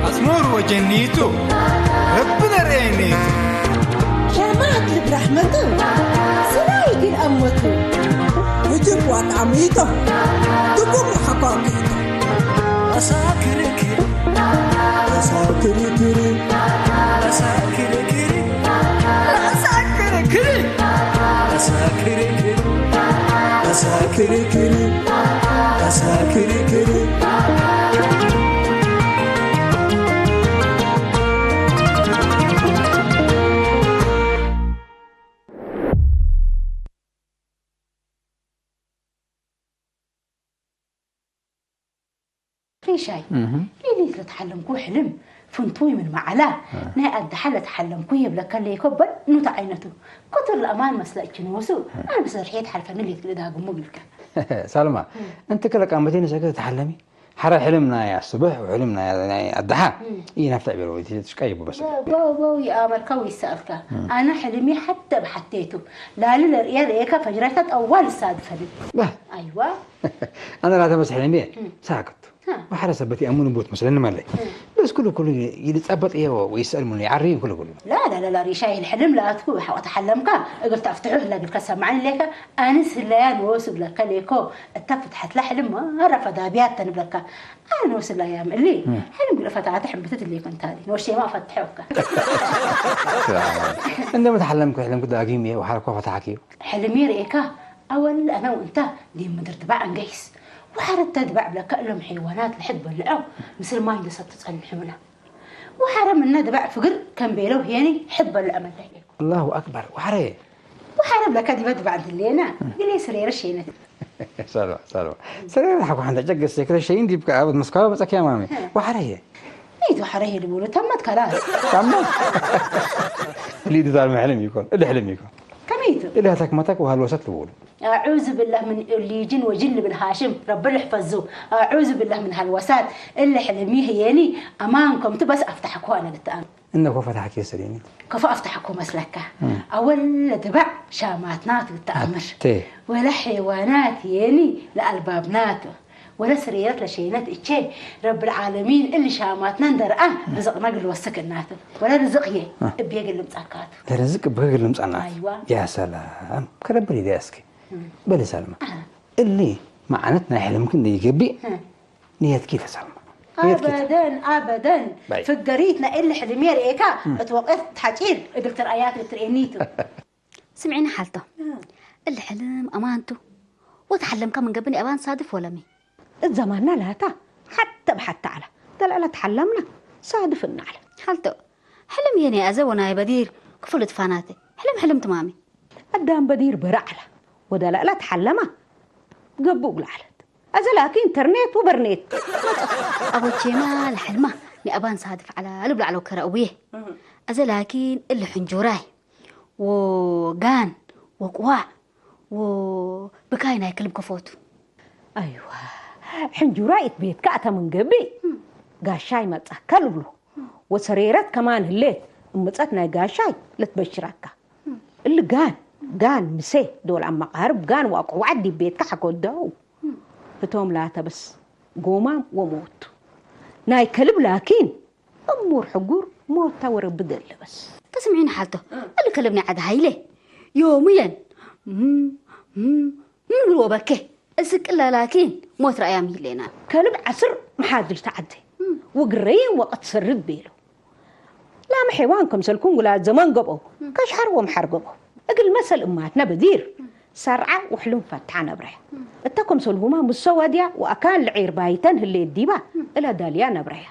ኣስመር ወጀኒቱ ረቢ ነርእየኒ። ሸማት ልብ ራሕመቱ ስራይ ግን ኣሞቱ እጅግ ዋጣ ሚቶ ትጉም ሓኳኪ ኣሳክርክር ኣሳክርክር ኣሳክርክር ኣሳክርክር ኣሳክርክር ኣሳክርክር ኣሳክርክር ሪሻይ ሌሊት ለተሓለምኩ ሕልም ፍንቱይ ምን መዓላ ናይ ኣድሓ ለተሓለምኩ የብለካ ለይኮ በል ኑቲ ዓይነቱ ክቱር ለእማን መስለ እችንወሱ ኣነ ብሰርሒ ተሓልፈኒ ሌት ክልእ ዳግሙ ብልካ ሳልማ እንቲ ክለቃ መቴ ንሰከ ተሓለሚ ሓረ ሕልም ናይ ኣስብሕ ሕልም ናይ ኣድሓ ይነፍዕ ቤሎ ትሽቃ ይቡ በስ በው ይኣመርካ ወይ ይሰኣልካ ኣነ ሕልሚ ሓተ ብሓተይቱ ላሊ ለርእያ ለእየካ ፈጅራታ ጠዋል ይሳድፈኒ ኣይዋ ኣነ ላተመስሐኒ እንዴ ሳክቱ ወሓደ ሰበት ይኣምኑ ቦት መስለኒ ማለይ በስ ኩሉ ኩሉ ይልጸበጥ እየዎ ወይ ይስእል ምኑ ይዓሪ ኩሉ ኩሉ ላላላላ ሪሻ ይልሕልም ለኣትኩ ሓቆ ተሓለምካ እግር ተፍትሑ ህላ ግልካ ሰማዕኒ ሌካ ኣንስ ህላያ ንወስ ብለካ ሌኮ እታ ፍትሐትላ ሕልም ማራ ፈዳብያት ተንብለካ ኣነ ንወስ ላያ ምእሊ ሕልም ግል ፈታተ ሕምብትት ሌኮ እንታሊ ንወሽማ ፈትሐካ እንደምትሓለምኩ ሕልምኩ ዳጊም እየ ወሓርኳ ፈታሓኪ እዩ ሕልሚ ርኤካ ኣወል ኣነው እንታ ዲብ ምድር ድባዕ እንገይስ ወሓረ እተ ድባዕ ብለካ እሎም ሐይዋናት ልሕድ በልዐው ምስል ማይ እንደሰቱ ጸንሑና ወሓረ ምነ ድባዕ ፍግር ከም ቤለው ሄኒ ሕድ በልዐ መለይ الله أكبر وحري ወሓረ ብለካ ዲበ ድባዕ እንትሌና ግሌ ስሬረ ሸይነት سلوى سلوى سلوى حكو حندا جقس يكره شيء ديب كعبد مسكوا بس كيا مامي وحري ነይቱ ሓረ ሄድብሉ ተመት ከላስ ታማ ሊድ ዛር መሕልም ይኮን እድ ሕልም ይኮን ከመይቱ እድ ሃታክ ማታክ ወሃል ወሰት ልብሉ ኣዑዙ ብላህ ምን እሊ ጅን ወጅን ልብል ሃሽም ረቢ ልሕፈዙ ኣዑዙ ብላህ ምን ሃልወሳት እሊ ሕልሚ ህየኒ ኣማን ከምቱ በስ ኣፍታሕኩ ኣነ ልትኣም እነ ኮ ፈታሕኪ የሰደኒ ከፎ ኣፍታሕኩ መስለካ ኣወለ ድባዕ ሻማትናት ትኣምር ወላ ሐይዋናት የኒ ለኣልባብናት ወለ ስርየት ለሸይነት እቼ ረብ ልዓለሚን እሊ ሻማትና እንደርኣ ርዝቕና ግልወስክ እናቱ ወለ ርዝቕ እየ እብየ ግልምጻካቱ ለርዝቅ ብክ ግልምጻና ኣይዋ ያ ሰላም ከረብር ይደ እስኪ በል ሰልማ እሊ መዓነት ናይ ሕልምክ እንደይገብእ ንየትኪ ተሰልማ ኣበደን ኣበደን ፍገሪት ናይ እሊ ሕልሜ ርኤካ እቲ ወቀት ተሓጪር እግል ትርኣያት ብትርእኒቱ ስምዒኒ ሓልቶ እሊ ሕልም ኣማንቱ ወተሓለምካ ምን ገብን ኣባን ሳድፍ ወለሚ እት ዘማንና ላታ ሓተ ብሓተ ዓላ ተልዕለ ተሓለምና ሳድፍ እናዕለ ሓልቶ ሕልም የኔ ኣዘ ወናይ በዲር ክፉል እትፋናተ ሕልም ሕልም ትማሚ ኣዳም በዲር በረ ዓላ ወደላእላ ተሓለማ ገብእ ጉልዓለት ኣዘ ላኪ ኢንተርኔት ወበርኔት ኣቦቼማ ለሕልማ ኒኣባን ሳድፍ ዓላ ልብላዕሎ ከረእውየ ኣዘ ላኪን እሊ ሕንጁራይ ወጋን ወቅዋዕ ወብካይ ናይ ክልብ ከፎቱ። ኣይዋ ሕንጁራይ እት ቤትካ ኣታ መንገቢ ጋሻይ መጻካ ልብሎ ወሰሬረት ከማን ህሌት እምጸት ናይ ጋሻይ ልትበሽራካ እሊ ጋን ጋን ምሴ ዶል ኣብ መቃርብ ጋን ዋቅዋዓት ዲብ ቤትካ ሓኮደው እቶም ላተበስ ጎማም ወሞቱ ናይ ከልብ ላኪን እሙር ሕጉር ሞታ ወረቢ ደለ በስ። ተስምዒኒ ሓልቶ እሊ ከልብ ናይ ዓዲ ሃይለ ዮሙየን ምብል ወበኬ እስቅላ ላኪን ሞት ረኣያ ሚሌና። ከልብ ዓስር መሓዝል ተዓደ ወግረይን ወቐት ሰርድ ቤሎ ላም ሐይዋን ከምሰልኩም ውላድ ዘመን ገበው ከሽሓር ወምሓር ገበው እግል መሰል እማትና በዲር ሰርዓ ውሕሉም ፈትሓ ነብረያ እተ ከምሰልሁማ ምሰ ወድያ ወኣካን ልዒር ባይተን ህሌት ዲባ እለ ዳልያ ነብረያ።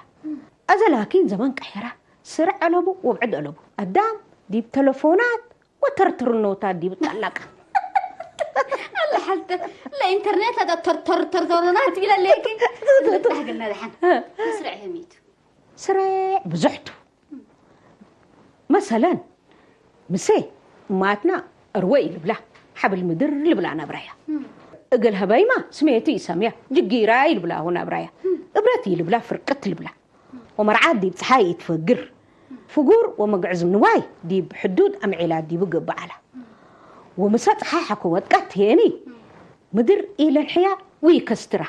ኣዘ ላኪን ዘመን ቀየራ፣ ስርዕ አለቡ ወብዕድ አለቡ። አዳም ዲብ ተለፎናት ወተርትርኖታት ዲብ ጠለቅ። አለ ሐልተ ለኢንተርኔት ለዳ ተርተርተርተሮናት ቢለ ለይኪ ልጣህ ግና ደሐን ስርዕ ህሚቱ። ስርዕ ብዙሕቱ። መሰለን፣ ምሴ እማትና እርወ ኢልብላ፣ ሓብል ምድር ልብላ ነብረያ። እግል ሀበይማ ስሜቱ ኢሰምያ፣ ጅጊራ ኢልብላሁ ነብረያ። እብረት ኢልብላ ፍርቅት ልብላ። ወመርዓት ዲብ ጸሓይ ኢትፈግር። ፍጉር ወመግዕዝ ንዋይ ዲብ ሕዱድ ኣምዒላ ዲቡ ገብእ ዐላ። ወምሰ ጸሓይ ሓኮ ወድቀት ሄኒ፣ ምድር ኢለንሕያ ወኢከስትራ፣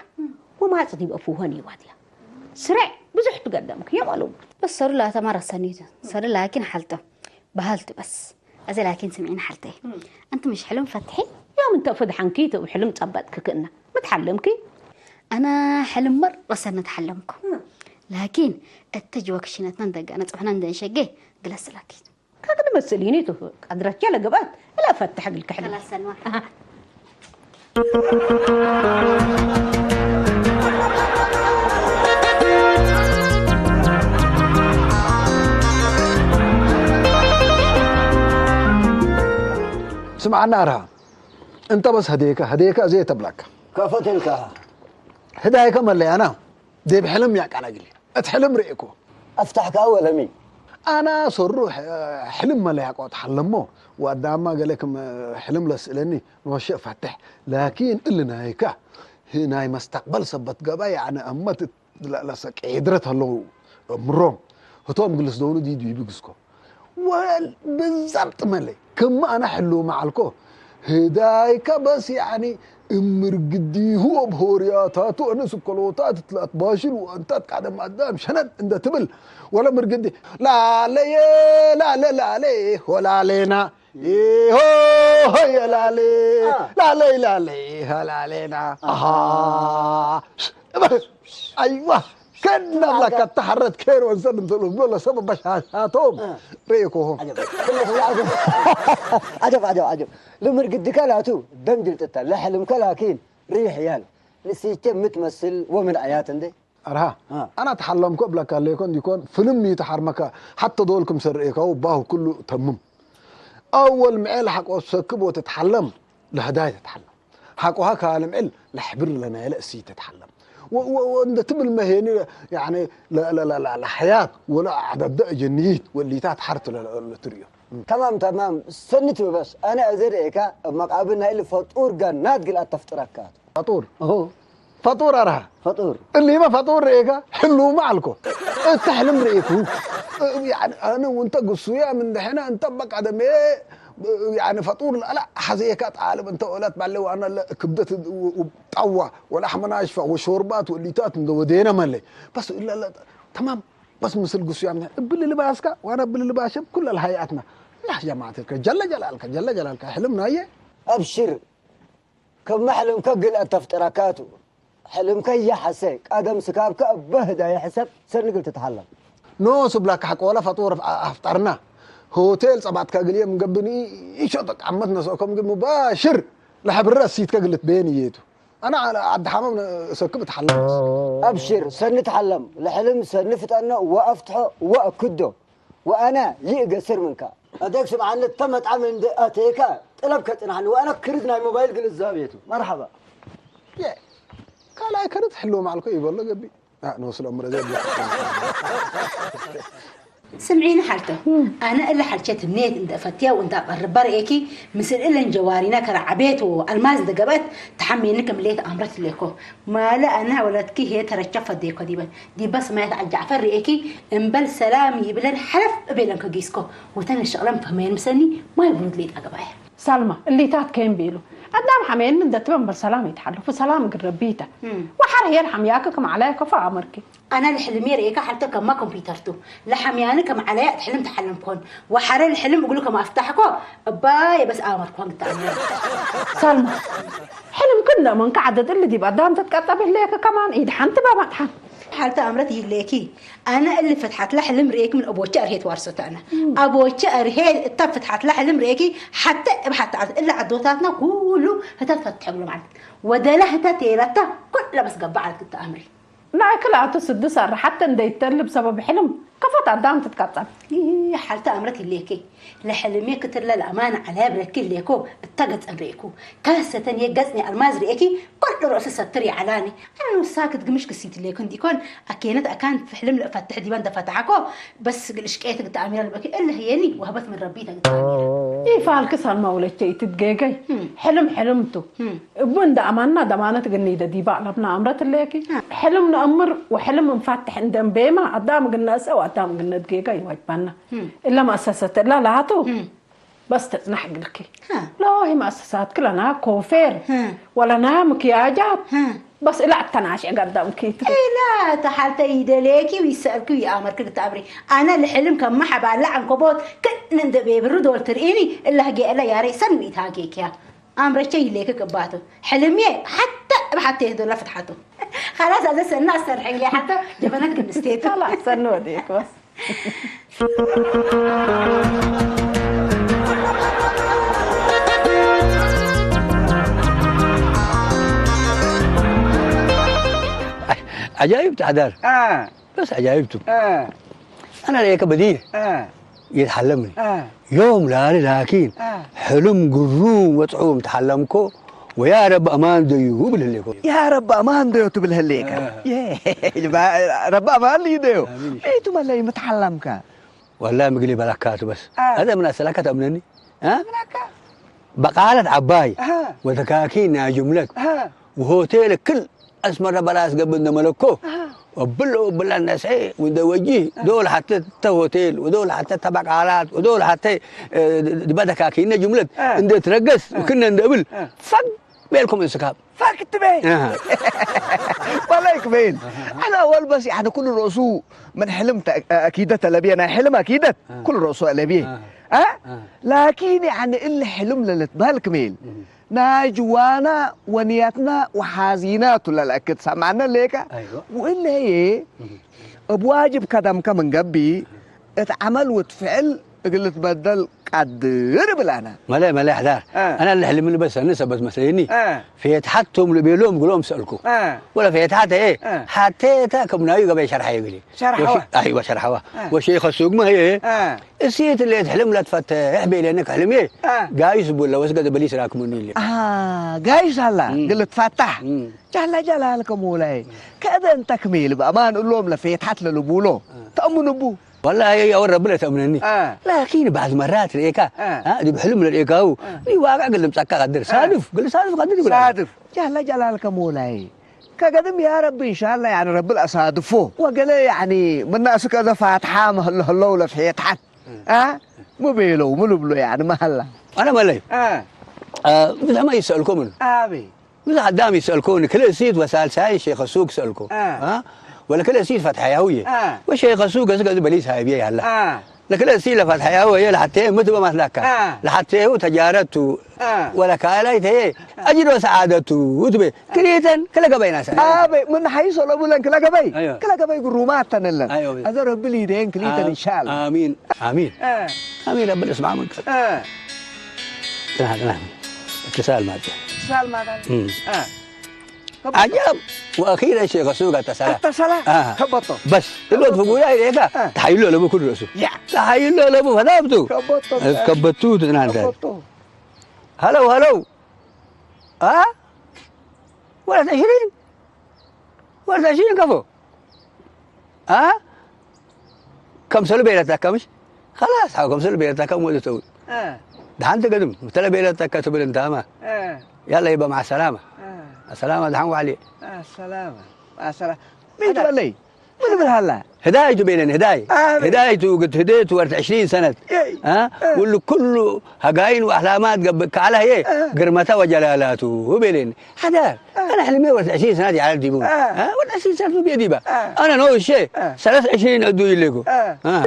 ወማጽ ዲብ አፉሆን ኢዋድያ። ስሬዕ ብዙሕ ትገደምክ እዮም ኣሉ። በስ ሰሩ ላተማ ረሰኒቱ ሰሩ ላኪን ሓልጦ ባህልቱ በስ እዚ ላኪን ስምዒን ሓልተይ። ኣንቲ ምሽ ሕልም ፈትሒ? ያም እንተ ፈድሓንኪ ተው ሕልም ጸበጥክ ክእና ምትሓለምኪ? ኣና ሕልም መር ረሰነት ሓለምኩ። ላኪን እተ ጅወክሽነትና እንደገና ጽሑና እንደንሸገ ግለስ ላኪን كاكد مسليني تو قدرت يلا قبات لا فتح قلك حلو. خلاص سلمى. ስምዓና ኣርሃ፣ እንተ በስ ህደየካ ህደየካ እዘየ ተብላካ ከፈትልካ። ህዳይከ መለያና ዴብ ሕልም ያቃላግሊ። እቲ ሕልም ርእኩ። ኣፍታሕካ ወለሚ። ኣና ሶሩ ሕልም መለያ ቆት ሓለሞ ዋዳማ ገለ ክም ሕልም ለስእለኒ ንወሸ ፋትሕ ላኪን እል ናይካ ናይ መስተቅበል ሰበት ገባ ያዕነ ኣመት ለሰቂ ድረት ኣለዉ ምሮም ህቶም ግልስ ደውኑ ዲዱ ይብግስኮ ወል ብዛብጥ መለይ ክማ ኣና ሕልው መዓልኮ ህዳይካ በስ ያዕኒ እምር ግዲ ሁወብ ሆርያታቱ ኣነ ስኮሎታት ትላት ባሽል ወንታት ቃደም ኣዳም ሸነድ እንደ ትብል ወለ ምር ግዲ ላለየ ላለ ላለ ሆላሌና ይሆ ሆየ ላሌ ላለይ ላለይ ሆላሌና ኣሃ ኣይዋ ከናብላካ ተሓረት ከይር ወንሰድ እንተሉ ብሎ ሰበ በሻሻቶም ርእይኩኹም عجب عجب عجب لمر قد كلاته دنجل تتا لحلم كلاكين ريح يال نسيت متمثل ومن عيات عندي ኣርሃ ኣና ተሓለምኮ እብለካ ለይኮን ዲኮን ፍልም እዩ ተሓርመካ ሓተ ዶል ክምሰል ርእየካው ባሁ ኩሉ ተምም ኣወል ምዔል ሓቆ ሰክብ ወተትሓለም ለህዳይ ተትሓለም ሓቆሃ ካልምዕል ለሕብር ለናይለ እሲ ተትሓለም እንደ ትብል መሄኒ ለሐያት ወለ ኣዕዳደ ጀንይት ወሊታት ሓርት ለትርእዮ تمام تمام سنت بس انا ازر ايكا مقابل نايل فطور جنات قل اتفتركات فطور ፈጡር ኣርሃ ፈጡር እሊመ ፈጡር ርእየካ ሕልው መዓልኮ እተሕልም ርእየኩ ኣነ ውንተ ግሱያ ምን ድሕና እንተ በቃ ደሜ ፈጡር ለኣላ ሓዘየካ ጣልብ እንተ ኦላት ባለ ዋና ክብደት ጣዋ ወላሕመ ናሽፋ ወሾርባት ወሊታት እንደ ወዴነ መለይ በስ ተማም በስ ምስል ግሱያ ምን እብል ልባስካ ዋና እብል ልባሸም ኩለ ለሃይኣትና ያ ጀማዓት ጀለ ጀላልካ ጀለ ጀላልካ ሕልም ናየ ኣብሽር ከም መሕልምከ ግል ኣተፍጥረካ እቱ። ሕልምከ እያሐሰ ቀደም ስካብከ እበ ህዳየ ሕሰብ ሰንግል ትትሓለም። ኖ ስብላካ ሐቆለ ፈጡር ኣፍጠርና ሆቴል ጸባትካ ግልየ ምገብኒ ኢሾ ጠቃመት ነስኦከም ግን ሙባሽር ለሐብረ እሲትከ ግልት ቤን እየቱ። ኣና ዓዲ ሐመም ሰክብ እትሓለም። ኣብሽር ሰኒ ትሓለም ለሕልም ሰኒ ፍጠኖ ወኣፍትሖ ወኣክዶ። وأنا يئ قصير منك. أديك سمعان التمت عمل عند أتيكا طلب كتنحن وأنا كرد ناي موبايل قل الزاوية مرحبا. ካልኣይ ከርት ሕልዎ ማዕልኮ ይበሎ ገቢ ንወስሎ ምረ ዘ ስምዒኒ ሓልቶ ኣነ እለ ሓልቸ ትምኔት እንደ ፈትያው እንደ ቀርባ ርእየኪ ምስል እለን ጀዋሪና ከረዓቤት ኣልማዝ እንደ ገበአት ተሓሜኒ ከም ሌት ኣምረት ሌኮ ማለ ኣነ ወለትኪ ሄ ተረቸ ፈዴኮ ዲበን ዲበ ስማያት ዓጃዕፈር ርእየኪ እምበል ሰላም ይብለን ሓለፍ እቤለን ከጊስኮ ወተን ሸቕለን ፈህመየን ምሰኒ ማይ ብሩድ ሌጣ ገባየ። ሳልማ እሊታት ከየን ቤሉ ኣዳም ሓመየን ምን ደትበ እምበር ሰላም ይትሓለፉ ሰላም እግር ረቢተ ወሓር ሄር ሓምያከ ከም ዓላየ ከፎ ኣመርኪ። ኣነ ልሕልሜ ርእየካ ሓልተ ከማ ኮምፒተርቱ ለሓምያኒ ከም ዓላየ እትሕልም ተሓለምኮን ወሓረ ልሕልም እግሉ ከም ኣፍታሕኮ እባ የበስ ኣመርኮን ግታኣምር። ሳልማ ሕልምክ እንደ መንካ ዓደድ እሊ ዲብ ኣዳም ተትቀጠብ ህለየከ ከማን ኢድ ሓንቲ ባባጥሓን ሓልተ ኣምረት ይህለየኪ ኣነ እሊ ፍትሓትላ ሕልም ርእየኪ ምን ኣቦቼ ኣርሄት ዋርሶተ ኣነ ኣቦቼ ኣርሄት እታ ፍትሓትላ ሕልም ርእየኪ ሓተ እብ ሓተ ዓደድ እሊ ዓዶታትና ኩሉ ህተት ፈትሕ ብሎ ማለት ወደላ ህተት የላታ ኩለ በስ ገባ ዓለት ግታኣምሪ። ናይ ክልኣቱ ስድስ ኣርሓተ እንደይተልብ ሰበብ ሕልም ከፈት ኣዳም ትትቀጸል። ሓልተ ኣምረት ይሌኬ ለሕልሜ ክትለ ለኣማን ዓላያ ብረኪ ሌኮ እታ ገጸን ርኤኩ ከሰተን የገጽኒ ኣልማዝ ርኤኪ ቆልዑ ርእሲ ሰትር ይዓላኒ ኣነ ንሳ ክትግምሽ ክሲት ሌኮ እንዲኮን ኣኬነት ኣካን ፍሕልም ለእፈትሕ ዲባ እንደፈትሓኮ በስ ግልሽቀየት ግተኣሚራ ልበኪ እለ ህየኒ ወህበት ምን ረቢ ተግተኣሚራ። ይፋልክ ሳልማ ወለቸ ኢትትጌገይ ሕልም ሕልምቱ እቡ እንደ ኣማና ደማነት ግኒደ ዲባ ለብና ኣምረት እለየኪ ሕልም ነእምር ወሕልም እንፋትሕ እንደ እምቤማ ኣዳም ግነእሰ ወኣዳም ግነትጌገይ ዋጅባና እለ መእሰሰት እላ ለሃቱ በስ ተጽናሕ ግልኪ ሎሂ መእሰሳትክ ለና ኮፌር ወለና ምክያጃት بس لا تناشع قدامك. إلا تحالتي يدليكي ويسألكي ويأمرك لتأمري. أنا الحلم كما حبالة عنكبوت كن ندبي برودول تريني إلا هجي إلا ياري سنوي تاكيك يا أمرك شيء ليك كباتو. حلمي حتى بحتى يهدو لفتحته. خلاص هذا سنة أسترحي لي حتى جبنات كنستيت. خلاص سنو ديك بس. عجائب تحضر. آه. بس عجائبته. آه. أنا ليك بديه. آه. يتحلمني. آه. يوم لا لكن آه. حلم قروم وطعوم تحلمكو ويا رب أمان ديو بالهليكو. يا رب أمان ديو تبالهليكا. آه. يه. رب أمان لي ديو. آمين. بيتو مالي متحلمكا. والله مقلي بلاكات بس. آه. هذا من أسلاكة أمنني. ها؟ بلاكا. بقالة عباي. آه. وتكاكين يا جملك. آه. وهوتيل كل أسمر بلاس قبل نملكو. آه. وبلو بلا الناس إيه وده وجيه. آه. دول حتى تا هوتيل ودول حتى تا بقالات ودول حتى آه، د-، د-، بدك أكيد جملة. آه. إن ده ترقص آه. وكنا ندبل. آه. فك بيلكم انسكاب. فك تبي. آه. والله يكفين. أنا أول بس يعني كل رؤسو من حلم تأ-، أكيدة لبي. أنا حلم أكيدة. آه. كل رؤسو لبي. آه. آه؟ آه. لكن يعني اللي حلم للتبالك ميل. مم. ناجوانا ونيتنا وحازينات للأكد سمعنا ليك. أيوة. وإلا هي مم. بواجب كدم كمن قبي اتعمل وتفعل قلت بدل قدر بلانا. ملا ملا حدار. آه. أنا اللي حلم لي بس أنا سبت مسيني. آه. في يتحطم لبيلوم قلوم سألكو. آه. ولا في يتحط إيه؟ آه. حتى تا كم نايو قبي شرحة يقولي. شرحوا. وش-، أيوة شرحوا. آه. وشيخ السوق ما هي إيه؟ آه. السيت اللي تحلم لا تفتح، احبي لأنك حلمي. آه. قايس بولا وسقد بليس راكموني اللي. آه، قايس هلا. مم. قلت فتح. مم. جل جلالك مولاي. كذا انت كميل بأمان قول لهم لفيت حتى للبولو. آه. تأمن أبو. والله يا ورا بلا تأمنني. آه. لكن بعض مرات ريكا. آه. ها، دي بحلم لريكاو. آه. دي واقع قلت مسكا قدر. آه. صادف، قلت صادف قدر يقول. صادف. جل جلالك مولاي. كقدم يا رب إن شاء الله يعني رب الأصادفه. وقال يعني من الناس كذا فاتحة مهل هلو لفيت حتى. ها؟ مو بيلو، مو لبلو يعني، ما هلا. أنا ما لي. آه. آه، مثل ما يسألكم من. آبي. مثل عدام يسألكون، كل سيد وسال ساي شيخ السوق سألكو. آه. ها؟ ولا كل سيد فتح يهوية. آه. وشيخ السوق أسكت بليس هاي بيه هلا. آه. لكن سيد فتح يهوية لحتى متى ما تلاقى. آه. لحتى هو تجارته. آه. ولا كالاي تهي. أجد وسعادته. وتبي. كريتن، كلا قبي ناس. آه، بي، من حيث لو بلن كلا قبي. أيوة. كلا قبي قرومات تنلن. أيوة، بي. هذا رب لي دين كليتن آه، إن شاء الله. آمين. آمين. آه. آمين، رب الاسمع منك. آه. نعم، نعم. اتصال ما جاء. اتصال ما جاء. مم. آه. عجب. وأخيرًا شيخ سوق اتصل. اتصل. آه. خبطه. بس. الوقت فقول يا إليكا. آه. تحيلو لبو كل رسول. يا. تحيلو لبو فدابتو. خبطه. خبطتو تنان. خبطه. هلو، هلو. ها؟ ورد عشرين؟ ورد عشرين كفو؟ ها؟ كم سلو بيرتا كمش؟ خلاص، حاو كم سلو بيرتا كم ولد تقول. آه. دحنت قدم، تلا بيرتا كتب الانتهامة. آه. يلا يبقى مع السلامة. آه. السلامة دحن وعلي. آه، السلامة. مع السلامة. مين تقول لي؟ من بالهلا؟ هدايته بيننا، هداية. آه، بي. هدايته قد هديته ورد عشرين سنة. إيه. ها؟ إيه. واللي كله هقاين وأحلامات قبل كعلها إيه؟ آه. قرمتها وجلالاته. هو بيننا. هذا. آه. أنا حلمي ورد عشرين سنة دي على الديبون. آه. ها؟ ورد عشرين سنة بيدي بقى. آه. أنا نو الشيء. آه. ثلاث عشرين أدو يلقوا. آه. آه.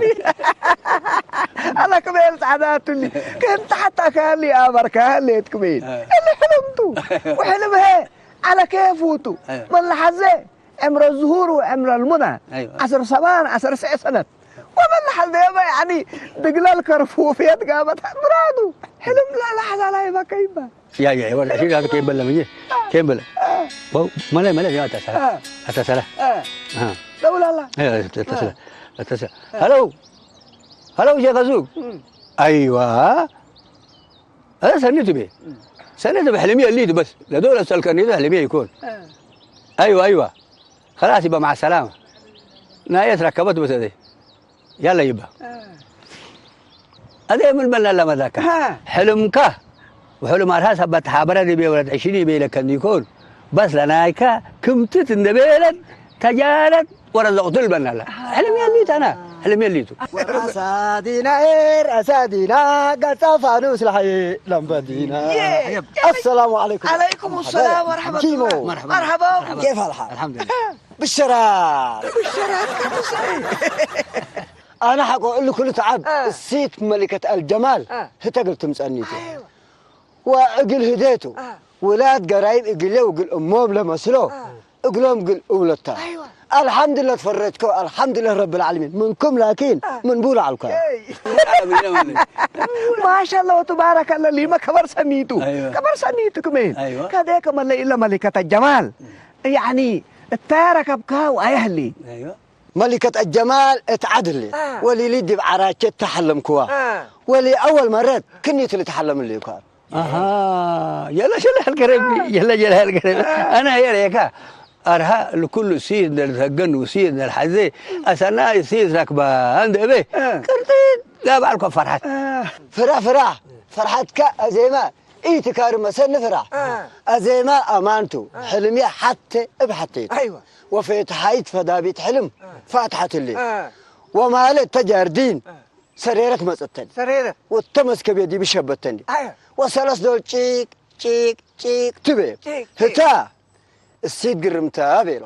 الله كبير سعادات لي. كنت حتى كان لي أمر كان لي تكمين. آه. اللي حلمته. وحلمها. على كيف وتو. أيوة. من لحظة. عمر الزهور وعمر المنى. أيوة. عشر سبان، عشر سنة. ومن لحظة يابا يعني دقل الكرفوفية قامت مرادو. حلم لا لحظة لا يبقى كيبا. يا، يا، يا، ولا شيء هذا كيبا لما يجي. كيبا. آه. بو، ملا، ملا، يا تسلا. آه. تسلا. آه. آه. لا، لا، لا. أيوة، تسلا. آه. تسلا. آه. هلو. هلو، شيخ أزوق. مم. أيوة. هذا سنته به. سنته به حلمية اللي بس. لا دول أسأل كان يده حلمية يكون. آه. أيوة، أيوة. خلاص يبقى مع السلامة. نهاية ركبت بس هذه. يلا يبقى. آه. هذا من بلنا لما ذاك. ها. حلمك. وحلم أرهاس هبت حابرة دي بيولد عشرين بيلك كان يكون. بس لنايكا كم تتن بيلد تجارت ورزقت البنا لا. آه. حلم يا اللي أنا. ሕልም የሊቱ። ራሳ ዲና ኤ ራሳ ዲና ጋጻ ፋኑስ ላሓይ ላምባዲና። ኣሰላሙ ዓለይኩም። عليكم السلام ورحمة ኪሞ الله. مرحبا. ኬፍ ኣልሓ ብሸራ ኣነ ሓቆ እሉ ኩሉ ተዓብ እሲት መሊከት ኣልጀማል ህተግል ትምፀኒት ወእግል ህደቱ ውላድ ገራይብ እግሌ ውግል እሞም ለመስሎ እግሎም ግል እውለታ الحمد لله تفرجكو الحمد لله رب العالمين منكم لكن من بولا علكم ما شاء الله وتبارك الله ليما كبر سميتو كبر سميتو كمان كذا كمان لا إلا ملكة الجمال يعني التارة كبكا وأيهلي ملكة الجمال اتعدلي ولي لي دي بعراكة تحلم كوا ولي أول مرة كني تلي تحلم اللي كار ኣሃ የለ ሸለ ሕልገረቢ የለ ጀለ ሕልገረቢ ኣነ የለ የካ ኣርሃ ልኩሉ ሲድ ነልሰገን ውሲድ ነልሓዜ ኣሰና ሲድ ረክባ እንደ እበ ቅርጢ ጋባልኮ ፈርሓት ፍራ ፍራ ፈርሓትካ ኣዜማ ኢትካሪ መሰኒ ፍራ ኣዜማ ኣማንቱ ሕልምያ ሓተ እብ ሓተይት ወፌት ሓይት ፈዳቢት ሕልም ፋትሓትሊ ወማለት ተጃርዲን ሰሬረት መጸተኒ ሰሬረት ወተመስከብ የዲ ብሸበተኒ ወሰለስ ዶል ጪቅ ጪቅ ጪቅ ትቤ ህታ እሲት ግርምታ ቤሎ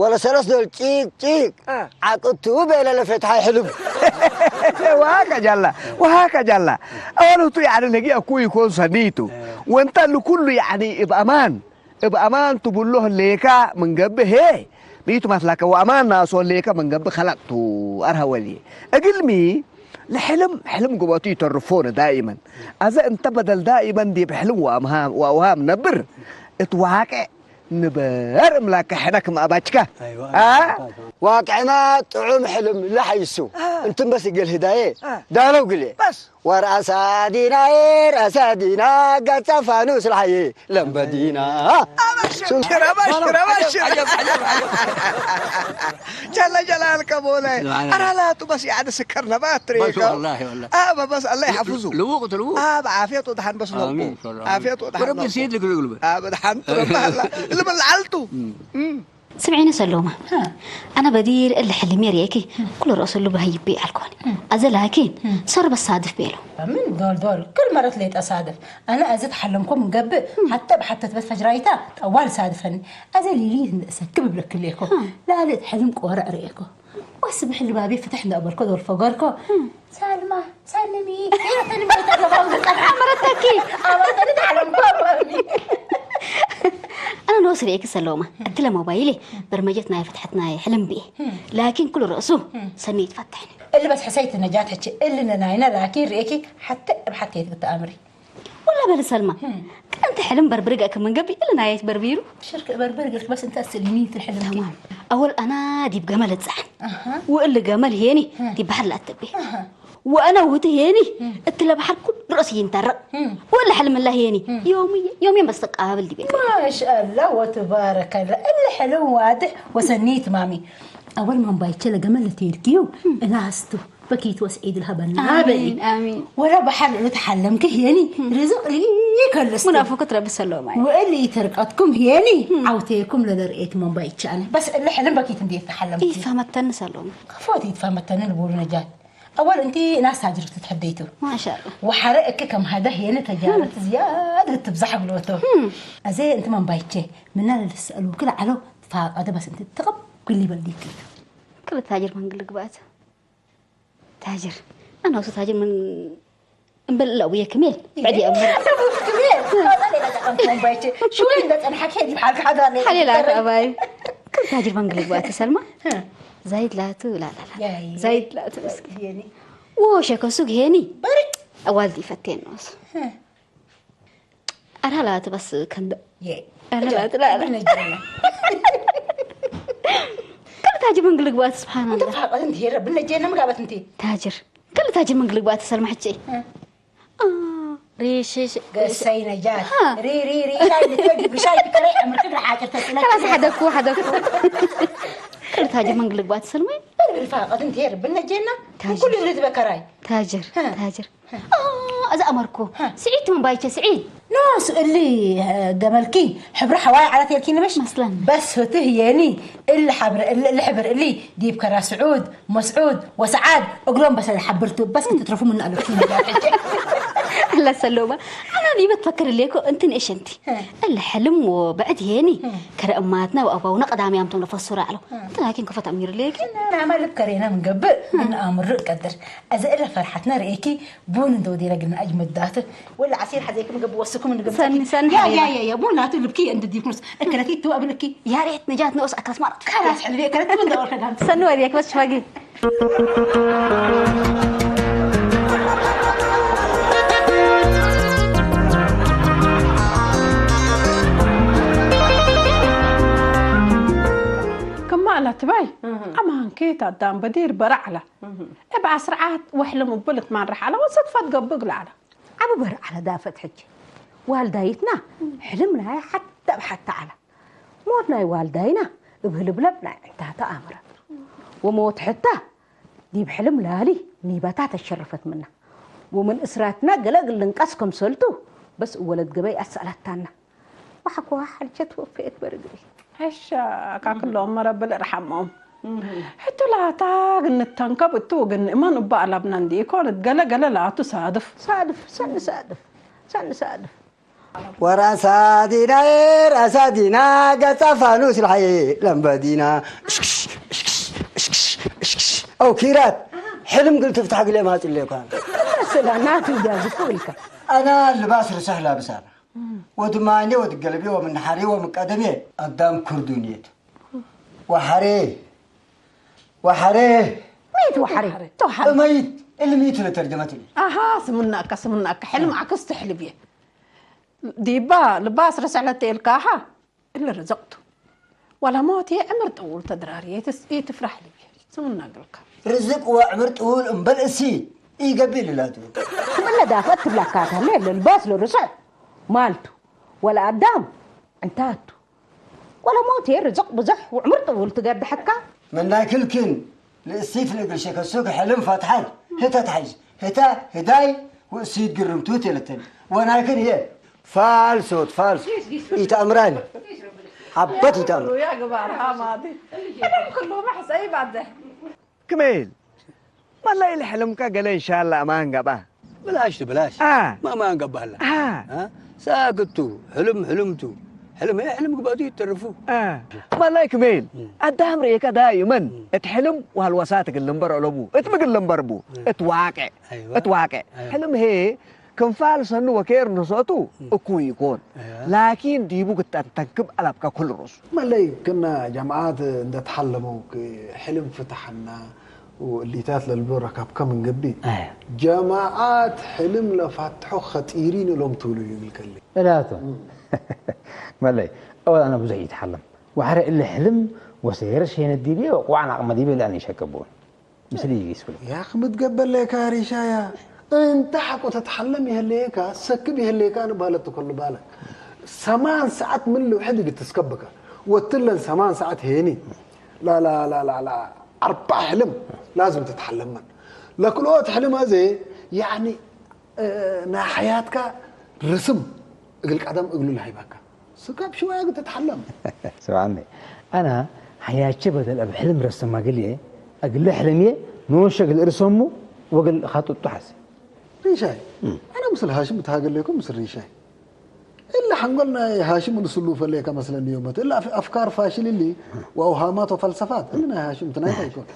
ወለ ሰለስ ዶል ጪቅ ጪቅ ዓቅቱ ቤለ ለፈትሓይ ሕልም وهكذا الله وهكذا الله أولو تو يعني نجي أكو يكون صديتو وانت لكل يعني إب أمان إب أمان تبلوه ليكا من قبل هي بيتو مثلك وأمان ناسو ليكا من قبل خلقتو أرها ولي أقل مي لحلم حلم قبطي يترفون دائما أذا انت بدل دائما دي بحلم وأمهام وأوهام نبر اتواقع نبر ملاك حنك ما أباتشكا واقعنا طعم حلم لحيسو انتم بس يقل هدايه دالو قلي بس ورأسا دينا رأسا دينا قد صفانوس الحي لمبدينا أبشر أبشر أبشر ጀለ ጀላልከ ቦላይ ኣራላቱ በስ ያዕድ ስከር ነባት ትሬከ اه بس الله يحفظه ልውቅ ትልውቅ اه بعافيته دحن بس لوقو عافيته دحن وربي سيد لك لقلبه اه بدحن تربها اللي من العلتو ስምዒኒ ሰሎማ ኣነ በዲር እሊ ሕልም የርእየኪ ኩሉ ርእሱ ልባህ ይቤ ኣልኮኒ ኣዘ ላኪን ሰርበ ሳድፍ ቤሎ ምን ዶል ዶል ክል መረት ለይጠሳድፍ ኣነ ኣዚ ተሓለምኮ ምንገብእ ሓተ ብሓተት በት ፈጅራይታ ጠዋል ሳድፈኒ ኣዘ ሊሊት ንእሰክብ እብለክሌኮ ላልት ሕልም ቆርዕ ርእየኮ ወስ ብሕልባቤ ፍትሕ እንዳበልኮ ዶል ፈገርኮ ሳልማ ሳልሚ መረተኪ ኣበተኒ ተሓለምኮ ኣነ ንወስ ርእየኪ ሰለማ እትለ ሞባይሌ በርመጀት ናይ ፍትሐት ናይ ሕልም ብኤ ላኪን ኩሉ ርእሱ ሰኒ ይትፈትሕኒ እሊ በስ ሕሰይቲ ነጃት ሕቺ እሊ ነናይና ላኪን ርእየኪ ሓተ እብ ሓተየት ብተኣምሪ ወላ በሊ ሰልማ ቀንቲ ሕልም በርብሪ ገእክ መንገቢ እሊ ናየት በርቢሩ ሽርክ በርብሪ ገርክ በስ እንተ ስልኒ ትልሕልም ተማም ኣወል ኣና ዲብ ገመል እጽዓን ወእሊ ገመል ሄኒ ዲብ ባሕር ላተቤ ወአነ ውህቲ ሄኒ እትለ ባሕር ኩሉ ርእሲ ይንተረቕ ወእሊ ሕልም እላ ሄኒ ዮሚ ዮሚ በስተቃብል ዲቤ ማሻአላ ወትባረከላ እሊ ሕልም ዋድሕ ወሰኒ ትማሚ ኣወል ማንባይቸ ለገመል ለቴድክዩ እናስቱ በኪት ወስዒድ ልሀበና በሊ ወላ ባሓር ልእሉ ተሓለምክ ሄኒ ርዝቅ ልከልስ ሙናፍቅት ረቢ ሰለማይ ወእሊ ተርቀትኩም ሄኒ ዓውቴኩም ለለርእየት መንባይ ይቻለ በስ እለ ሕልም በኪት እንዴት ተሓለምክ ይፈመተኒ ሰሎም ከፎት ይትፈመተኒ ልቦሉ ነጃት ኣወል እንቲ ናስ ታጅር ትትሕደይቱ ማሻአላ ወሓረ እክ ከም ሃደ ሄኒ ተጃረት ዝያድ ትብዛሕ ብሎቶ ኣዘ እንቲ መንባይቼ ምና ለልስአሉ ክልዓሎ ተፋቀደ በስ እንቲ ተቐብል ይበል ዲክቱ ክልተ ታጅር መንግል ግብኣት ታጅር ኣና ውሱ ታጅር ምን እምበል ላ ውየ ክሜል ብዕዲ እምበል ክሜል ካዛ ሌላ ጨቀምቲ መንባይቼ ሽወይ እንደ ጸንሓ ከዲ ብሓልካ ሓዳር ሌላ ሓሌላ ኣባይ ክል ታጅር መንግል ግባቲ ሰልማ ዛይድ ላቱ ላላላ ዛይድ ላቱ እስኪ ወ ሸከሱ ግሄኒ በርቅ ኣዋልዲ ይፈቴን ነሱ ኣራላት በስ ከንደ ኣራላት ላ ነጀና كم تعجبن قلق بات سبحان الله فاقد انت هي ربنا جينا مقابت انت تاجر كل تاجر من قلق بات سلمى حجي اه ريش قصي نجاة ري ري ري شاي بتجي بشاي بكري عمر كبر حاجة تسلم خلاص حدكو حدكو كل تاجر من قلق بات سلمى فاقد انت هي ربنا جينا كل اللي تبكراي تاجر تاجر ኣዛ ኣመርኮ ስዒድ ትመንባይቸ ስዒድ ኖ ስእሊ ገመልኪ ሕብሪ ሓዋይ ዓላት የልኪ ንበሽ መስለን። በስ ፍትህ የኒ እል ሓብር እል እል ሕብር እሊ ዲብ ከራ ስዑድ መስዑድ ወሰዓድ እግሎም በሰ ሓብርቱ በስ ክትትረፉ ምን ኣለኩ። ለሰሎማ ኣና ዲበት ፈክር ሌኮ እንትን እሽንቲ እለ ሕልም ወብዕድ የኒ ከረ እማትና ወኣባውና ቀዳሚያምቶም ለፈሱራ ኣለው። እንትን ላኪን ከፈት ኣሚር ሌኪ ናማ ልብ ከሬና ምንገብእ ግን ኣምር ቀድር። እዚ እለ ፈርሓትና ርእኪ ቡን እንተ ወዲና ግን ኣጅመዳት ወላ ዓሲር ሓዘይ ክምገብእ ወስኩም እንገብእ ሰኒ ሰኒ ያ ያ ያ ያ ቡን ላቱ ልብኪ እንድዲፍ ምስ እከለቲ ትወብልኪ ያ ሬት ነጃት ንኡስ ኣካስ ማለት ካላስ ሕልቢ እከለቲ ምን ደወር ከዳም ሰኒ ወዲያ ክበስ ሽፋጊ كما لا تباي أمان كيت أدام بدير برعلة ابع سرعات وحلم بلت ما رح على وسط فات قبق على ዓቢ በርዓለ ዳፈት ሕጂ ዋልዳይትና ሕልም ናይ ሓታ ብሓታ ዓላ ሞት ናይ ዋልዳይና እብ ህልብለብ ናይ ዕንታታ ኣምረ ወሞት ሕታ ዲብ ሕልም ላሊ ኒበታ ተሸረፈት ምና ወምን እስራትና ገለ ግልንቀስ ከምሰልቱ በስ እወለድ ገበይ ኣሰኣለታና ዋሕኮ ሓልቸት ወፍኤት በርግሪ ሕሻ ካክሎም መረብል እርሓሞም ሕቶ ላታ ግንተንከብ እቱ ግን እመን እባ ኣላብና እንዲ ኢኮን ገለ ገለ ላቱ ሳድፍ ሳድፍ ሰኒ ሳድፍ ሰኒ ሳድፍ ወራሳ ዲና ራሳ ዲና ገጻ ፋኑስ ልሓይ ለምበዲና እሽክሽ እሽክሽ እሽክሽ እሽክሽ ኣው ኪራት ሕልም ግል ትፍታሕ ግለ ማጽለኳ ስላ ናቱ ጃዝኩ ኢልካ ኣና ልባስ ርስሕ ላብሳና ወድማኔ ወድገለቤ ወምንሓሬ ወምቀደሜ ኣዳም ኩርዱኔት ወሓሬ ወሓሬ መይት ወሓሬ ተውሓሬ እመይት እልሚት ለተርጀመት እሊ ኣሃ ስምናካ ስምናካ ሕልም ዓክስ ትሕልብ እየ ዲባ ልባስ ረስዕለት ተኤልካ ኣሃ እለ ረዘቅቱ ዋላ ሞት እየ ዕምር ጥውል ተድራሪ ይትፍራሕ ልብ እየ ስምና ግልካ ርዝቅ ወዕምር ጥውል እምበል እሲ ኢገብእ ልላቱ ክምለ ዳፈት ትብላካ ተለ ለልባስ ለርሱዕ ማልቱ ወላ ኣዳም ዕንታቱ ወላ ሞት ርዝቅ ብዙሕ ውዕምር ጥውል ትገድሐካ መናክልክን ልእሲት ንእግል ሸከሱክ ሕልም ፈትሓት ህተ ትሓይሽ ህተ ህዳይ ውእሲት ግርምቱት የለተን ወናክን እየ ፋልሶት ፋልሶ ኢተእምራኒ ሓበት ኢተእምር يا جماعة ما دي كلهم حسايب عده ክሜል ማላይ ልሕልምካ ገለ እንሻላ ኣማን ገባ ብላሽ ቱ ብላሽ አ ማማን ገባላ አ አ ሳክቱ ሕልም ሕልምቱ ሕልም ሕልም ግባቱ ይተርፉ አ ማላይ ክሜል ኣዳም ርእየካ ዳይመን እት ሕልም ዋልዋሳ ትግል እምበር ኦሎቡ እት ምግል እምበር ቡ እት ዋቅዕ እት ዋቅዕ ሕልም ሄ ክንፋል ሰኑ ወኬር ንሶቱ እኩይ ይኮን ላኪን ዲቡ ግጠንተንክብ ኣላብካ ኩል ሩስ መለይ ክና ጀማዓት እንደተሓለመው ሕልም ፍትሓና እሊታት ለልብሎ ረካብካ ምንግቢ ጀማዓት ሕልም ለፋትሖ ኸጢሪን እሎም ትብሉ እዩ ይብል ከሊ እላቶ መለይ እወል ኣነ ብዙሕ ይትሓለም ወሓረ እለ ሕልም ወሰየር ሸይነ ዲብየ ወቁዋዕን ኣቕመ ዲብየ ለኣነ ይሸከብውን ምስሊ ይስብሉ። ያኽ ምትገበለካ ሪሻያ እንተ ሓቆ ተትሓለም ይህለየካ ሰክብ ይህለየካ ንባለት ተኮሉ ባለ ሰማን ሰዓት ምን ልውሕድ ግትስከብካ ወትለን ሰማን ሰዓት ሄኒ ላላላላላ ኣርባ ሕልም ላዝም ተትሓለመን ለክልኦት ሕልም ኣዘ ያኒ ናይ ሓያትካ ርስም እግል ቀደም እግሉ ለሃይባካ ስካብ ሽወያ ግተትሓለም ስምዓኒ ኣና ሓያቸ በደል ኣብ ሕልም ረሰማ ግልየ እግለ ሕልምየ ንወሸ እግል እርሰሙ ወግል ኻጡጡ ሓሲ ሪሻይ ኣነ ምስል ሃሽም እትሃገለይኩም ምስል ሪሻይ እለ ሓንጎል ናይ ሃሽም ንስሉ ፈለየካ መስለኒ ዮመት እለ ኣፍካር ፋሽል እሊ ወኣውሃማት ወፈልሰፋት እሊ ናይ ሃሽም ትናይታ ይኮን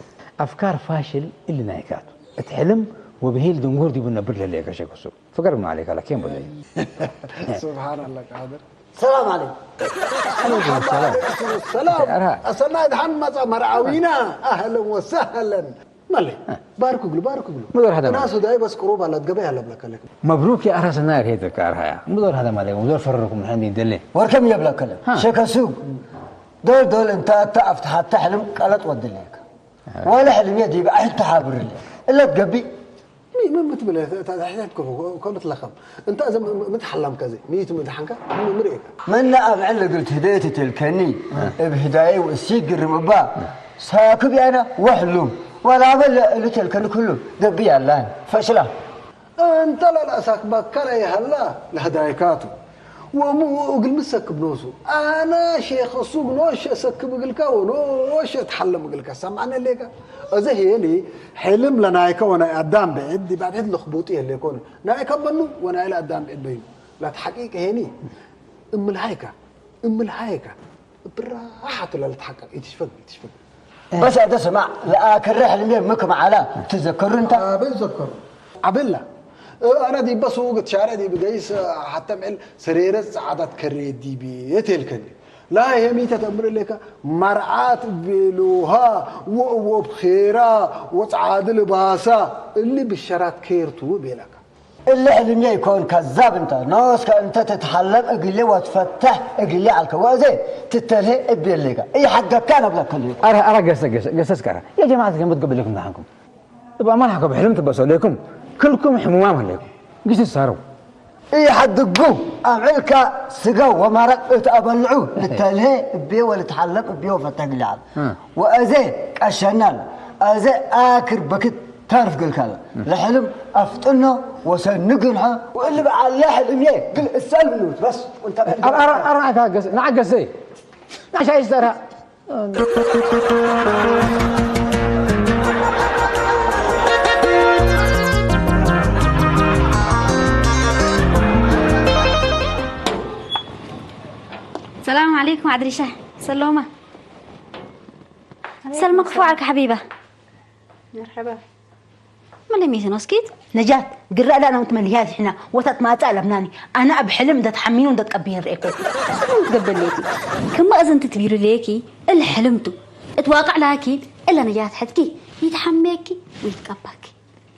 ኣፍካር ፋሽል እሊ ናይካቱ እቲ ሕልም ወብሂል ድንጉር ዲቡ ነብር ለለየ ከሸክሱ فقر ما عليك على كين بلي سبحان الله قادر السلام عليكم عليكم السلام أسنا دحن مصا مرعوينا أهلا وسهلا مالي بارك قلو بارك قلو مدور هذا ناس داي بس قروب على تقبي هلا بلك عليكم مبروك يا أرها سناير هيدك أرها يا مدور هذا مالي مدور فرركم الحين يدلي وركم يا بلك عليكم شيك السوق دول دول انت تعرف حتى حلم قلت ودليك ዋላ ሕልም እየ ዲበ ኣይተሓብርኒ እለ ትገብእ ምን ትብል ከምትለኸም እንተ ምትሓላምካ ዘይ ምይቱ ምድሓንካ ምርእካ መና ኣብ ዕል እግል ትህደየት ትልከኒ እብ ህዳየ ወእሲ ግርም እባ ሳክብ ያና ወሕሉም ዋላ በለ እሉ ተልከኒ ኩሉ ገብእ ያላን ፈሽላ እንተ ለልአሳክባካ ለይሀላ ለህዳይካቱ ወምኡ እግል ምሰክብ ኖሱ ኣና ሼኽ ሱግ ኖሸ ሰክብ እግልካ ወኖሸ ተሓለም እግልካ ሰማዕነ ሌካ። እዚ ሄኒ ሕልም ለናይከ ወናይ ኣዳም ብዕድ ዲባድሕት ለኽቡጡ የሌኮን። ናይከ በኑ ወናይ ለኣዳም ብዕድ በይኑ። ላተሓቂቅ ሄኒ እምልሃይካ እምልሃይካ ብራሓቱ ላለተሓቀቅ ይትሽፈግ ይትሽፈግ። بس هذا سمع لا كره حلمي مك معلا تذكر انت. አበል ዘከሩ አበላ። ኣነ ዲበ ሱቅ ትሻረ ዲብ ገይስ ሓተም ዕል ሰሬረት ጸዓዳት ከሬ ዲብ የቴልከኒ ላ ሄሚተ ተምር ለካ መርዓት ቤሉሃ ወእወብ ኼራ ወጸዓድ ልባሳ እሊ ብሸራት ኬርቱ ቤለካ። اللي حلمي يكون كذاب انت نوسك انت تتحلم اقلي وتفتح اقلي على الكوازي تتلهي ابي الليقا اي حقك كان ابلك كل يوم. أرى أرى قصة قصة قصة سكرة يا جماعة كم بتقبل لكم معكم؟ يبقى ما حكوا بحلم تبصوا لكم كلكم حموام عليكم قصة صاروا. اي حدقوا امعلك سقوا ومرق اتابلعوا تتلهي ابي ولا تحلم ابي وفتح اقلي على ها. وازي كشنال ازي اكر بكت تعرف قال كذا لحلم افطنه وسنقنعه واللي بعد لا حلم يه قل اسال منه بس وانت أرى أرى أرى عكاقس نعكس زي نعش عايز ترى. السلام عليكم عدريشة. سلومة. سلمى، كفو عليك حبيبة. مرحبا. من لم يسن اسكت؟ نجاة، قرأ لنا وانت مليات احنا وتت ما تعلم ناني. انا ابحلم ده تحمين وده تقبين ريكو. شنو تقبل ليكي؟ كما اذن تتبير ليكي الحلمتو. اتواقع لكي الا نجاة حدكي يتحميكي ويتقبك.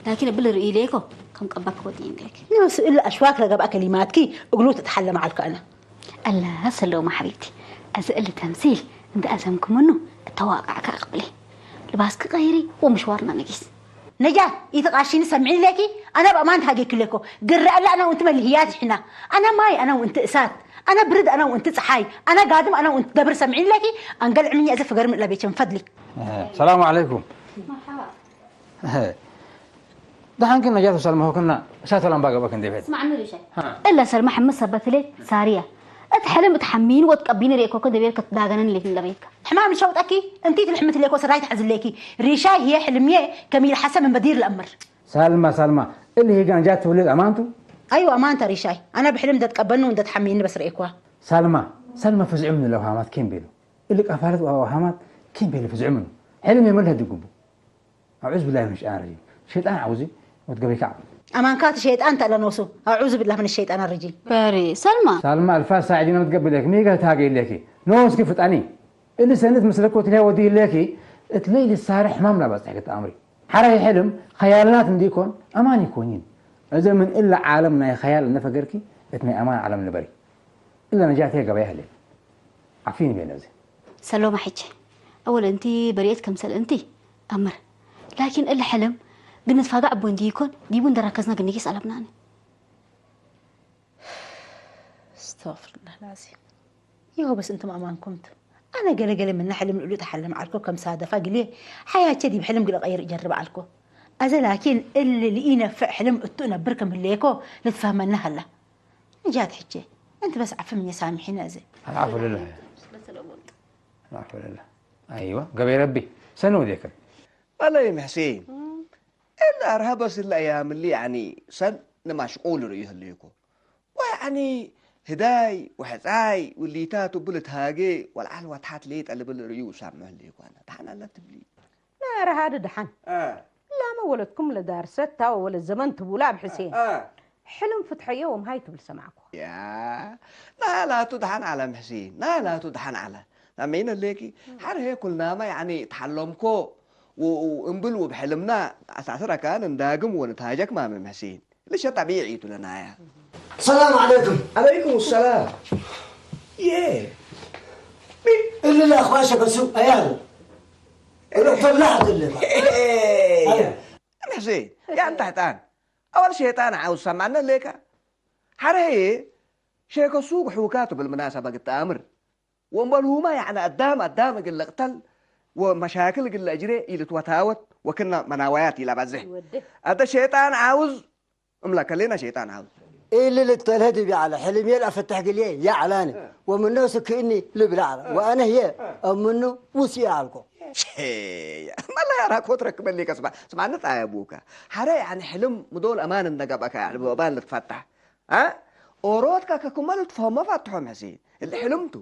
لكن بل رئي ليكو كم قبك ودين ليكي. نوس الا اشواك لقبأ كلماتكي اقلو تتحلم على انا. الله سلومة حبيبتي. أزئل تمثيل. عند أزمكم منه التواقع كأقبلي. لباسك غيري ومشوارنا نقيس. نجاة، يتقاشيني سمعين لكي؟ أنا بأمان تهاجيك لكو. قرر لا أنا وأنت ملهيات حنا. أنا ماي، أنا وأنت إسات. أنا برد، أنا وأنت صحاي. أنا قادم، أنا وأنت دبر سمعين لكي؟ أنقل عمي أزف قرم الأبيت من فضلك. السلام عليكم. مرحبا. ደሓንክን ነጃት ሰልማ ሆክና እሳተ ላምባ ገበክ እንዴ ቤት ስማዕ ምርሸ ሃ። እለ ሰልማ ሕምስ ሰበት ሌት ሳርያ እት ሕልም እት ሓሚን ወትቀቢኒ ርኤኮ ከ ደቤር ከትዳገነን ሌት ንለበይካ ሕማም ሸውጠኪ እንቲ ትልሕምት ሌኮ ስራይ ትሐዝሌኪ ሪሻይ ህየ ሕልምዬ ከሚል ሐሰ ምን በዲር ለእምር ሳልማ ሳልማ እሊ ሂጋ ነጃት ትብልት አማንቱ አይዋ አማንተ ሪሻይ አነ ብሕልም እንደትቀበልኑ እንደትሓሚኒ በስ ርኤኳ ሳልማ ሳልማ ፍዝዕም ንለው ሃማት ኬን ቤሉ እሊ ቀፋለት ወሃማት ኬን ቤሉ ፍዝዕምኑ ሕልም የመልህ ድግቡ أعوذ بالله من الشيطان الرجيم. شيطان عاوزي وتقبل كعب. أمان كات شيطان تلا نوسو. أعوذ بالله من الشيطان الرجيم. بري سلمى. سلمى الفاس ساعدين ما تقبل لك ميقا تاقي لك نوس كيف تاني اللي سنت مسلك وتلها ودي لك اتلي للسارح ما ملا بس حكت أمري حرا حلم خيالات نديكون أمان يكونين إذا من إلا عالم ناي خيال نفقركي اتني أمان عالم نبري إلا نجاتي قبيها لي عفيني بين ذي ሰሎማ ሕጂ أول أنت بريت كمثل أنت أمر لكن الحلم بالنتفاقع بون ديكون ديبون دركزنا قنيكي سألبناني استغفر الله العظيم يا بس انتم امانكم انتم انا قال قال من حلم الولد حلم عليكم كم صادفه قال لي حياتي دي بحلم قال غير جرب عليكم هذا لكن اللي لقينا في حلم اتو نبركم الليكو نتفاهمنا هلا جات حجي انت بس عفو مني سامحينا زي العفو لله. العفو لله. أيوة قبي ربي سنو ذيك. ألا يا محسين إلا أرهب بس إلا أيام اللي يعني سن نمشغول ريه الليكو ويعني هداي وحزاي واللي تاتو بلت هاجي والعلوة تحت ليت اللي بل ريو سامع الليكو أنا تحنا لا تبلي. لا رهاد دحن. آه. لا ما ولدكم لدارست تا ولا الزمن تبولا بحسين. آه. حلم فتحية ومهاي تبل سمعكو. يا لا لا تدحن على محسين لا لا تدحن على نمين الليكي حر هي كلنا ما يعني تحلمكو وانبل وبحلمنا أساسا كان نداقم ونتهاجك ما من محسين ليش طبيعي تلنايا. السلام عليكم. عليكم السلام. يه. اللي لا أخواشك بسوء أيال. اللي فلاحة اللي. إيه. أنا زين. يا أنت حتان. أول شيطان عاوز سمعنا ليك. حرهي. شيكو سوق حوكاته بالمناسبة قلت أمر. ومبلهما يعني قدام قدام قل قتل. ومشاكل قل أجري إلى توتاوت وكنا مناويات إلى بزه. هذا شيطان عاوز أملا كلنا شيطان عاوز. إلي للتلهدي بيعلى حلم يلقى فتح قليه يعلاني. ومنه سكئني لبلعلى. وأنا هي أمنه وسي عالكو. መላ ያራ ኮትረክ በሊከ ስማ ስማዕነት ኣያቡካ ሓረ ያኒ ሕልም ምዶል ኣማን እንደገባካ ያኒ በባል ንትፈታሕ አ ኦሮትካ ከኩመል ትፈሞ ፋትሖም ሕሴን እሊ ሕልምቱ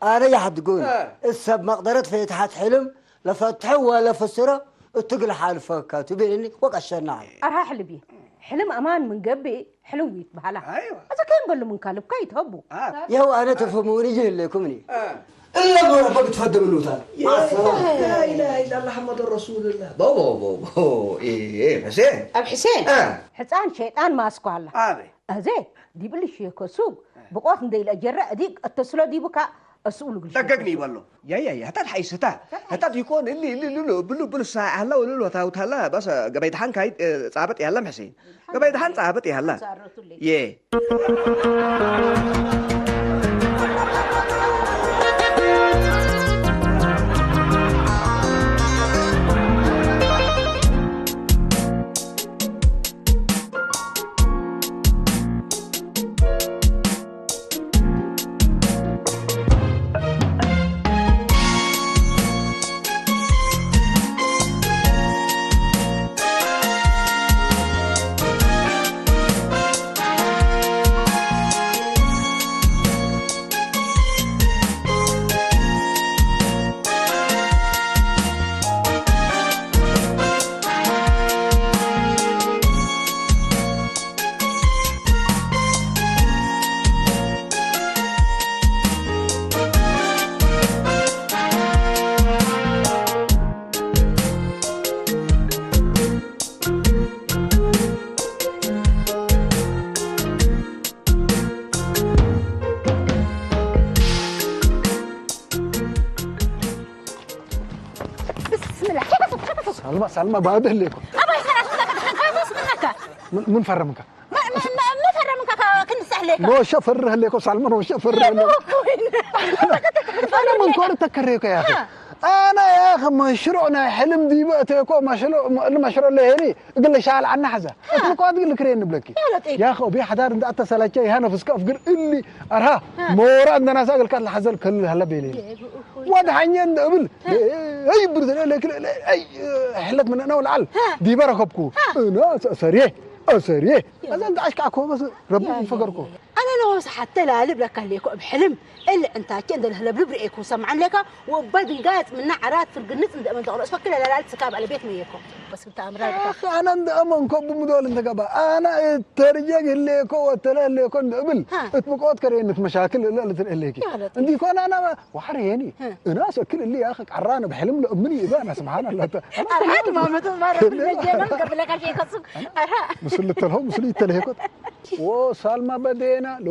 أنا يا حد قول السب مقدرة في تحت حلم لفتحه ولا فسره اتقل حال فكاتو بيني وقشنا أرها حلبي حلم أمان من قبي حلويت بهلا أيوة. إذا كان بلو من كالب كايت هبو آه. يا هو أنا تفهموني جهل لكم ني إلا بورا بقت فدم النوتان مع السلامة لا إله إلا الله محمد رسول الله بابا بابا إيه إيه بس إيه ኣብ ሕሴን آه ሕፃን ሸይጣን ማስኳ ኣላ ኣበይ ኣዜ ዲብልሽ የኮሱግ ብቆት እንደይለ ጀረ እዲ እተስሎ ዲቡካ እሱሉ ግልሽ ደገግኒ ይበሎ ያያያ ህታት ሓይስ ህታ ህታት ይኮን እሊ እሊ እሊ ብሉ ብሉ ሳ ኣላ ወልሉ ታውታላ በስ ገበይ ድሓን ካይድ ጻበጥ ያላ ሕሴን ገበይ ድሓን ጻበጥ ያላ የ ብስምላህ ከይፈትት ከይፈትት ሳልማ ሳልማ ባዶ ህሌኮ ኣባይ ሰላት ምናካ ድሓን ከይፈትት ምናካ ምን ፈረምካ መፈረምካ ክንሳሕሌካ ኖሸ ፈርህ ህሌኮ ሳልማ ኖሸ ፈርህ ህሌኮ أنا من كورة تكريك يا أخي أنا يا أخي مشروعنا حلم دي بقى تيكو مشروع المشروع اللي هني قال لي شال عنا حزة أنت مقعد قال لي كرين بلكي يا أخي أبي حدار أنت أتصل شيء هنا في سكاف قال اللي أرها مورا عندنا ساقل كان حزل كل هلا بيلي واد حنين قبل أي برد لك أي حلت من أنا والعل دي برا خبكو أنا سريه سريه أنا أنت عشك عكو بس ربي يفكركو ኣነ ነወስ ሓተ ላሊ ብለካ ኣለኮ ብ ሕልም እል ዕንታቸ እንደ ለህለብልብ ርእኩ ሰምዓን ለካ ወባ ድንጋጽ ምና ዓራት ፍርግንጽ እንደ እመን ተቕሎ ስፈክለ ለላል ስካብ ኣለቤት መየኮ በስ ብታ ኣምራ يا أخي أنا أنت أمن كوب مدول أنت كبا أنا الترجع اللي كو وتلا اللي كون قبل ها. اتبقوت كرينة مشاكل لا لا تلقليكي يا لطيف. أنت كون أنا واحد يعني أنا سأكل اللي يا أخي عرانة بحلم لأمني يبقى أنا سبحان الله ኣርሓት ማመቱ ማረ ብለጀና ገብለካ ሸይከሱ ኣርሓ ምስሉ ተልሆ ምስሉ ይተልሄኮት ዎ ሳልማ በዴና ሎ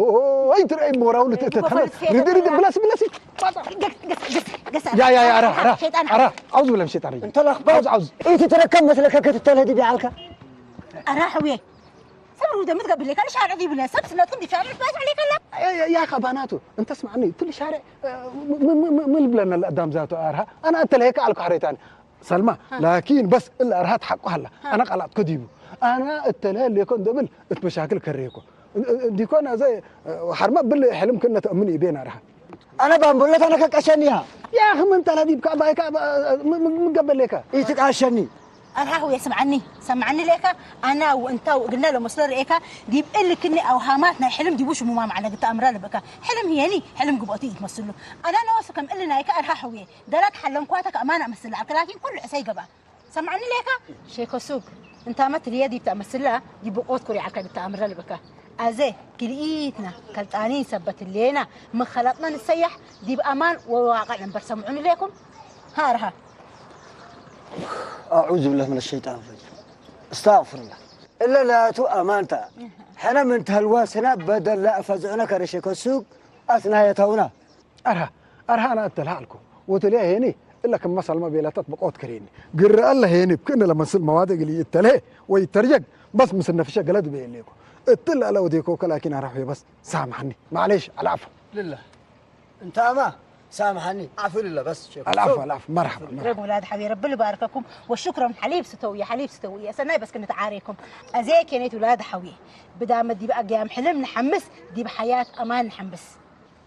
ኣይትረይ ሞራው ልትተተመ ርድርድ ብለስ ብለስ ገስ ገስ ገስ ገስ ያ ያ ያ ኣራ ኣራ ሸይጣን ኣራ ኣውዝ ብለም ሸይጣን انت الأخبار ኣውዝ ኣውዝ إيه تتركب مثلك كتتلهدي بعلك ኣራ ሕውየ ሰብ ርሁደ ምትገብር ለካ ንሻርዕ ዘይብለ ሰብ ስነትኩም ዲሻርዕ ትባስ ዓለይከላ يا يا خباناتو انت اسمعني تل شارع من من من بلنا الأدام ذاته أرها أنا أنت لهيك على كحريتان سلمى لكن بس إلا أرها تحقق هلا أنا قلعت كديبو أنا أنت لهي اللي يكون دبل مشاكل كريكو ديكون زي حرمة بال حلم كنا تأمني بين أرها أنا بامبولة أنا كقشنيها يا أخي من تلا ديب كعبة كعبة من قبل لك إيه تقاشني ኣርሃ ህውየ ስምዓኒ ሰምዓኒ ለካ ኣና ወእንታ ወእግልና ለመስሎ ርእካ ዲብ እልክኒ ኣውሃማት ናይ ሕልም ዲቡ ሽሙማ ማዕነ ግተኣምራ ልብእካ ሕልም ህየኒ ሕልም ግብኦቲ እዩ ትመስሉ ኣና ነወሱ ከም እሊ ናይካ ኣርሃ ህውየ ደላት ሓለምኳታ ከኣማና መስል ዓልከ ላኪን ኩሉ ዕሰይ ገባ ሰምዓኒ ለካ ሼኮ ሱግ እንታመት ልየ ዲብ ተመስላ ዲብ ቆት ኩሪ ዓልከ ግተኣምራ ልብእካ ኣዘ ክልኢትና ከልጣኒ ሰበት ሌና ምኸላጥና ንሰያሕ ዲብ ኣማን ወዋቅዕ እምበር ሰምዑኒ ሌኩም ሃርሃ أعوذ بالله من الشيطان الرجيم استغفر الله إلا لا تو أمانتا حنا من تهلوا سنا بدل لا فزعنا كرشي كسوق أثناء يتونا أرها أرها أنا أتلها لكم وتلي هيني إلا كم مسألة ما بيلاتات بقوت كريني قرر الله هيني بكنا لما نسل مواد اللي يتلهي ويترجق بس مثل نفسه قلد بيليكو اتل على وديكو لكن أروح بس سامحني معليش العفو لله أنت أما سامحني، عفو لله، بس شوف. العفو، العفو، مرحبا، مرحبا. رب ولاد حوي رب البارككم. وشكرا حليب ستوي حليب ستوي يا سناي بس كنت عاريكم. ازيك يا نيت ولاد حوي. بدام دي بقى قيام حلم نحمس، دي بحياة امان نحمس.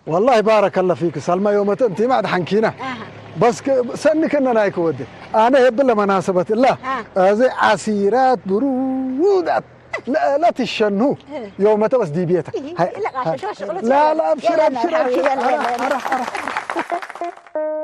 والله بارك الله فيك سلمى، يوم انت ما عاد حنكينا. بس ك- سنك اننا نايك ودي. انا هب لما مناسبة الله. ازي عسيرات برودات. لا لا تشنو. يوم انت بس دي بيتك. هاي- لا، عشان شو شغلتي؟ لا لا ابشر يلا، ابشر يلا، ابشر. يلا، يلا. أرح، أرح، أرح.